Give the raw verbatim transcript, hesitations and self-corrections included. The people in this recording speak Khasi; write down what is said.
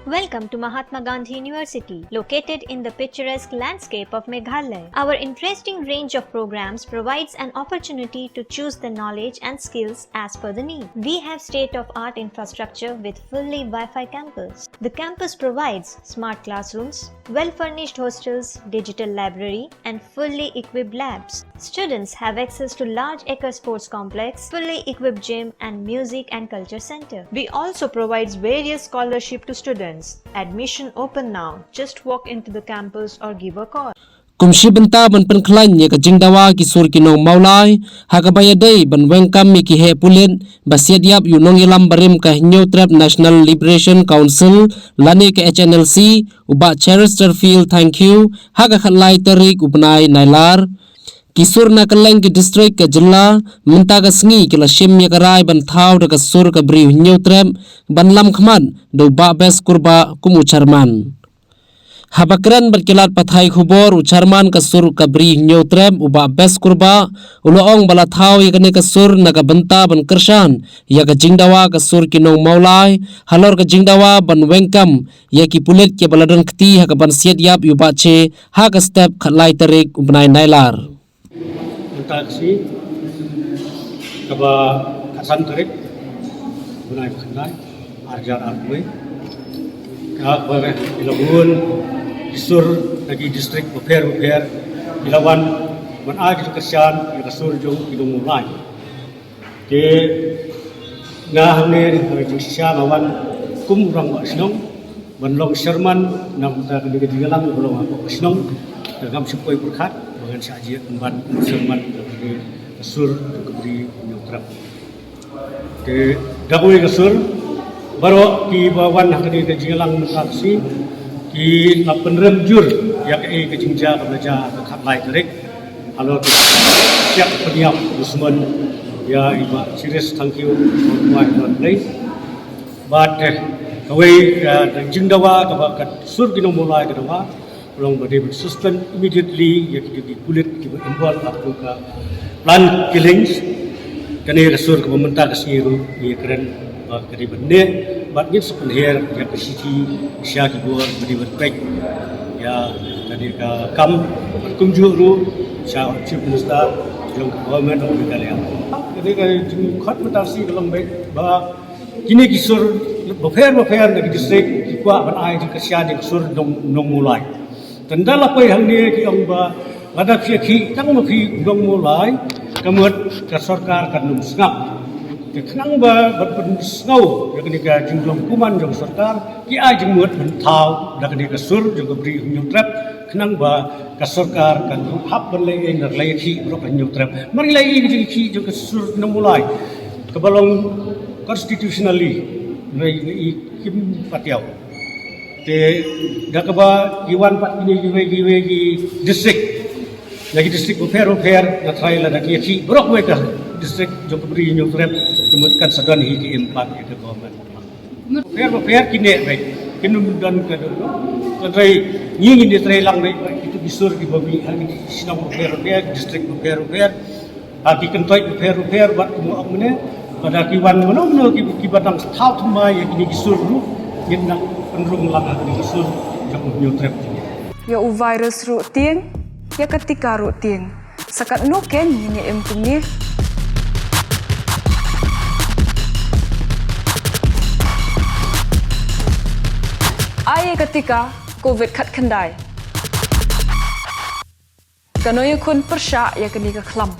Welcome to Mahatma Gandhi University, located in the picturesque landscape of Meghalaya. Our interesting range of programs provides an opportunity to choose the knowledge and skills as per the need. We have state-of-art infrastructure with fully Wi-Fi campus. The campus provides smart classrooms, well-furnished hostels, digital library, and fully equipped labs. Students have access to large acre sports complex, fully equipped gym, and music and culture center. We also provides various scholarship to students. Admission open now. Just walk into the campus or give a call. Kum shi bynta ban pynkhlaiñ ïa ka jingdawa ki sur ki nong Mawlai, ha kaba ïadei ban weng kam ïa ki heh pulit ba siat ïap ïa u nongïalam barim ka Hynñiewtrep National Liberation Council lane ka H N L C, u Bah Cheristerfield Thangkhiew, ha ka khatlai tarik u bnai Nailar. Ki sur na kylleng ki district ka jylla mynta ka sngi ki la shim ïa ka rai ban thaw da ka sur ka Bri Hynñiewtrep ban lam khmat da u Bah Best Kurbah kum u chairman. Haba kren bad ki lad pathai khubor, u chairman ka sur ka Bri Hynñiewtrep, u Bah Best Kurbah, u la ong ba la thaw ïa kane ka sur na ka bynta ban kyrshan ïa ka jingdawa ka sur ki nong Mawlai halor ka jingdawa ban weng kam ïa ki pulit kiba la don kti ha kaban siat ïap ïa u Bah Che ha ka step khatlai tarik u bnai Nailar. Mynta ka sngi kaba khatsan tarik bnai khyndai, ar hajar arphew wei, kaba ki la bun ki sur na ki district bapher bapher ki la wan ban ai ka jingkyrshan ïa ka sur jong ki nong Mawlai. Te nga hangne ha ka jingshisha nga wan kum u rangbah shnong ban long chairman na ka bynta kane ka jingïalang ba long hapoh ka shnong. Te ngam shym poi pyrkhat ba ngan shah jied pynban kum u chairman ka bynta ka sur ka Bri Hynñiewtrep. Te da kawei ka sur, baroh kiba wan ha kane ka jingïalang mynta ka sngi ki la pynrem jur ïa kaei ka jingjia kaba la jia ha ka khatlai tarik. Halor ka siat pynïap dusmon ïa i Bah Cheristerfield Thangkhiew, Bah Cheristerfield Thangkhiew. Bad, eh, kawei, eh, ka jingdawa kaba ka sur ki nong Mawlai ka dawa, ka long ba dei ban suspend immediately ïa ki, ki pulit kiba involve ha ka plan killings. Kane ka sur kaba mynta ka sngi ruh ngi kren ba ka dei ban neh bad ngin sa pynhiar ïa ka shithi sha ki bor ba dei ban peit ïa kane ka kam, bad kumjuh ruh sha Chief Minister jong ka Government of Meghalaya. Kane ka jingkhot mynta ka sngi ka long ba kine ki sur bapher bapher na ki district ki kwah ban ai jingkyrshan ïa ka sur nong, nong Mawlai. Te ynda la poi hangne ki ong ba lada phi ïakhih tang ma phi u nong Mawlai, ka mut ka sorkar kan ym sngap. Te khnang ba ban pynsngew ïa kane ka jinglong kuman jong sorkar, ki ai jingmut ban thaw da kane ka sur jong ka Bri Hynñiewtrep, khnang ba ka sorkar kan hap ban leh ei na ka la ïakhih baroh ka Hynñiewtrep. Mar la ïakhih jong ka sur nong Mawlai kaba long constitutionally, ngi, ngi kim pat ïaw. Te da kaba ki wan pat kine kiwei kiwei ki district, na ki district bapher bapher, nga tharai lada ki ïakhih baroh kawei ka district jong ka Bri Hynñiewtrep, ka mut kan sa don hi ki impact ïa ka government. Bapher bapher ki neh beit, kin ym don ka don. Tynrai ngi ngin ïatreilang beit bad kito ki sur kiba mih ha ki shnong bapher bapher, district bapher bapher, ha ki kyntoit bapher bapher, bad kumba ong mynne, lada ki wan mano mano ki, kiba dang thaw thymmai ïa kine ki sur ruh, ngin nang pynrung lang ha kine ki sur jong u Hynñiewtrep jong ngi. Ïa u virus ruh tieng, ïa ka tika ruh tieng. Sa katno kein ngin ïa im kumne? Ai ïa ka tika Covid khatkhyndai. Kano ïakhun pyrshah ïa kane ka khlam?